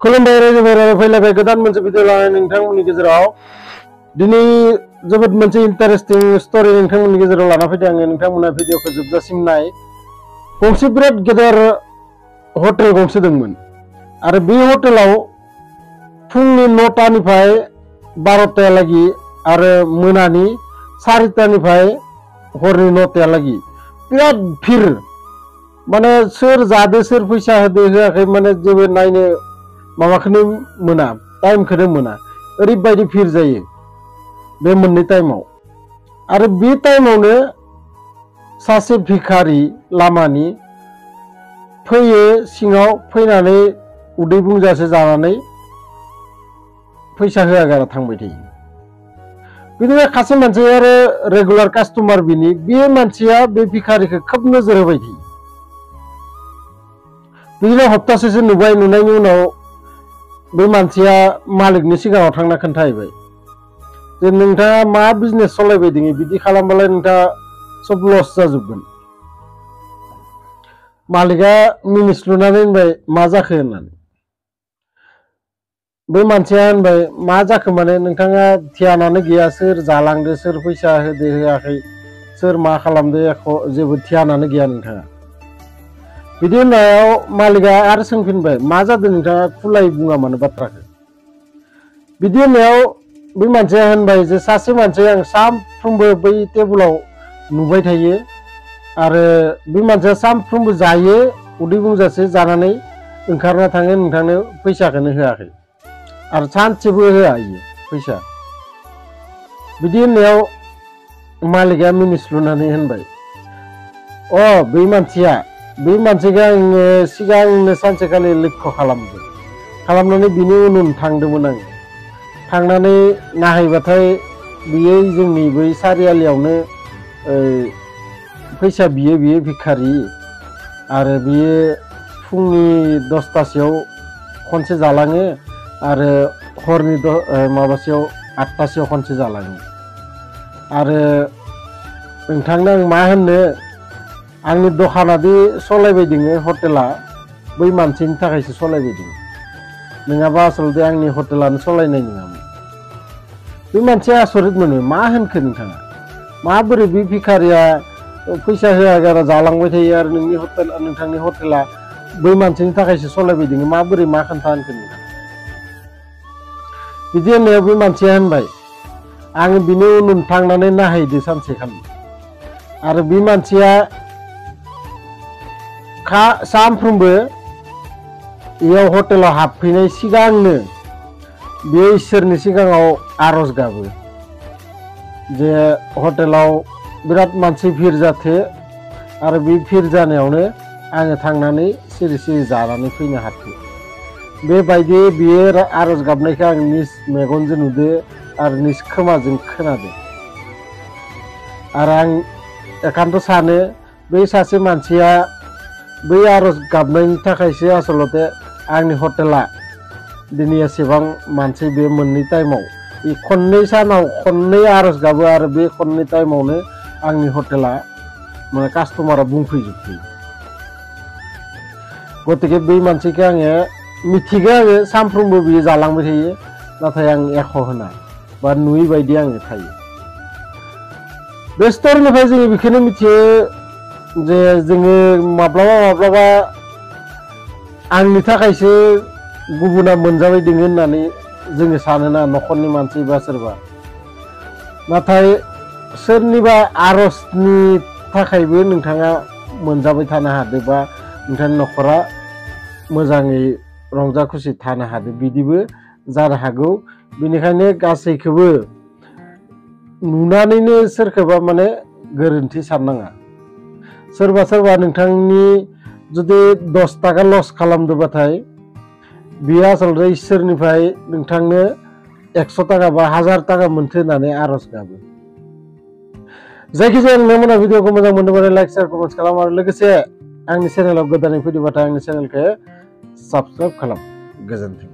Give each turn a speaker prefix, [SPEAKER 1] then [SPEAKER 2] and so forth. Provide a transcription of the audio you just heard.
[SPEAKER 1] खुलुमबाय रायजो फैलायबाय गोदान मोनसे भिडिअ लानानै नोंथांमोननि गेजेराव दिनै जोबोद मोनसे इन्टारेस्टिं स्टोरी नोंथांमोननि गेजेराव लाना फैदों आङो। नोंथांमोना भिडिअखौ जोबजासिम नाय। गंसे बिराद गेदेर हटेल गंसे दंमोन आरो बे हटेलाव फुंनि 9टानिफ्राय 12टायालागि आरो मोनानि 4टानिफ्राय हरनि 9टायालागि बिराद भिर, माने सोर जादो सोर फैसा होदो होआखै माने जेबो नायनो माबाखौनो मोना, टाइमखौनो मोना, ओरैबायदि भिर जायो बे मोननै टाइमाव। आरो बे टाइमावनो सासे भिखारि लामानि फैयो, सिङाव फैनानै उदै बुंजासे जानानै फैसा होआगारा थांबाय थायो। बिदिनो सासे मानसि आरो रेगुलार कास्टमार बिनि, बे मानसिया बे भिखारिखौ खोब नोजोर होबाय थायो। बिदिनो हप्तासेसो नुबाय, नुनायनि उनाव बे मानसिया मालिकनि सिगाङाव थांना खोन्थाहैबाय जे नोंथाङा मा बिजनेस सालायबाय दङ, बिदि खालामबालाय नोंथाङा सब लस जाजोबगोन। मालिकआ मिनिस्लुनानै होनबाय मा जाखो होननानै। बे मानसिया होनबाय मा जाखो माने नोंथाङा ध्यानानो गैया, सोर जालांदो सोर फैसा होदो होआखै, सोर मा खालामदो एख' जेबो ध्यानानो गैया नोंथाङा। बिदि होननायाव मालिकआ आरो सोंफिनबाय मा जादों नोंथाङा खुलायै बुङा मानो बाथ्राखौ। बिदि होननायाव बे मानसिया होनबाय जे सासे मानसिया आं सानफ्रोमबो बै टेबोलाव नुबाय थायो आरो बे मानसिया सानफ्रोमबो जायो, उदै बुंजासे जानानै ओंखारना थाङो, नोंथांनो फैसाखौनो होआखै आरो सानसेबो होआ इयो फैसा। बिदि होननायाव मालिकआ मिनिस्लुनानै होनबाय बै मानसिखौ आङो सिगांनो सानसेखालि लक्ष्य खालामनानै बिनि उन थांदोंमोन आङो। थांनानै नायहैबाथाय बियो जोंनि बै सारियालियावनो फैसा बियो भिखारि, आरो बियो फुंनि 10टासोआव खनसे जालाङो आरो हरनि माबासेयाव 8टासोआव खनसे जालाङो। आरो नोंथांनो आं मा होननो, आंनि दखानादि सलायबाय दङ हटेला बै मानसिनि थाखायसो सलायबाय दङ, नङाबा आसलते आंनि हटेलानो सलायनाय नङामोन। बे मानसिया आसरित मोनो, मा होनखो नोंथाङा, माबोरै बे भिखारिया फैसा होआगारा जालांबाय थायो आरो नोंथांनि हटेला बै मानसिनि थाखायसो सलायबाय दङ, माबोरै मा खोन्था होनखो नोंथाङा। बिदि होननायाव बे मानसिया होनबाय आङो बिनि उन थांनानै नायहैदो सानसेखालि, आरो बे मानसिया सानफ्रोमबो इयाव हटेलाव हाबफैनाय सिगांनो बेयो इसोरनि सिगाङाव आरज गाबो जे हटेलाव बिराद मानसि भिर जाथो आरो बे भिर जानायावनो आङो थांनानै सिरि सिरि जानानै फैनो हाथो। बेबायदि बियो आरज गाबनायखौ आं निज मेगनजों नुदो आरो निज खोमाजों खोनादों। आरो आं एखान्थ' सानो बै सासे मानसिया बै आरज गाबनायनि थाखायसो आसलते आंनि हटेला दिनै एसेबां मानसि बे मोननै टाइमाव खननै सानाव खननै आरज गाबो आरो बे खननै टाइमावनो आंनि हटेला माने कास्टमारा बुंफैजोबखायो। गतिके बै मानसिखौ आङो मिथिगौ, आङो सानफ्रोमबो बियो जालांबाय थायो, नाथाय आं एख' होना बा नुयै बायदि आङो थायो। बे स्ट'रिनिफ्राय जोङो बेखौनो मिथियो जे जोङो माब्लाबा आंनि थाखायसो गुबुना मोनजाबाय दङ होननानै जोङो सानोना न'खरनि मानसि बा सोरबा, नाथाय सोरनिबा आरजनि थाखायबो नोंथाङा मोनजाबाय थानो हादो बा नोंथांनि न'खरा मोजाङै रंजा खुसि थानो हादो, बिदिबो जानो हागौ। बेनिखायनो गासैखौबो नुनानैनो सोरखौबा माने गोरोन्थि साननाङा। सोरबा नोंथांनि जुदि 10 थाखा लस खालामदोंबाथाय बियो आसलते इसोरनिफ्राय नोंथांनो 100 थाखा बा 1000 थाखा मोनथो होननानै आरज गाबो। जायखिजाया नोंथांमोना भिडिअखौ मोजां मोनदोंबाथाय लाइक शेयार कमेन्ट खालाम आरो लोगोसे आंनि चेनेलाव गोदानै फैदोंबाथाय आंनि चेनेलखौ साबस्क्राइब खालाम। गोजोन्थों।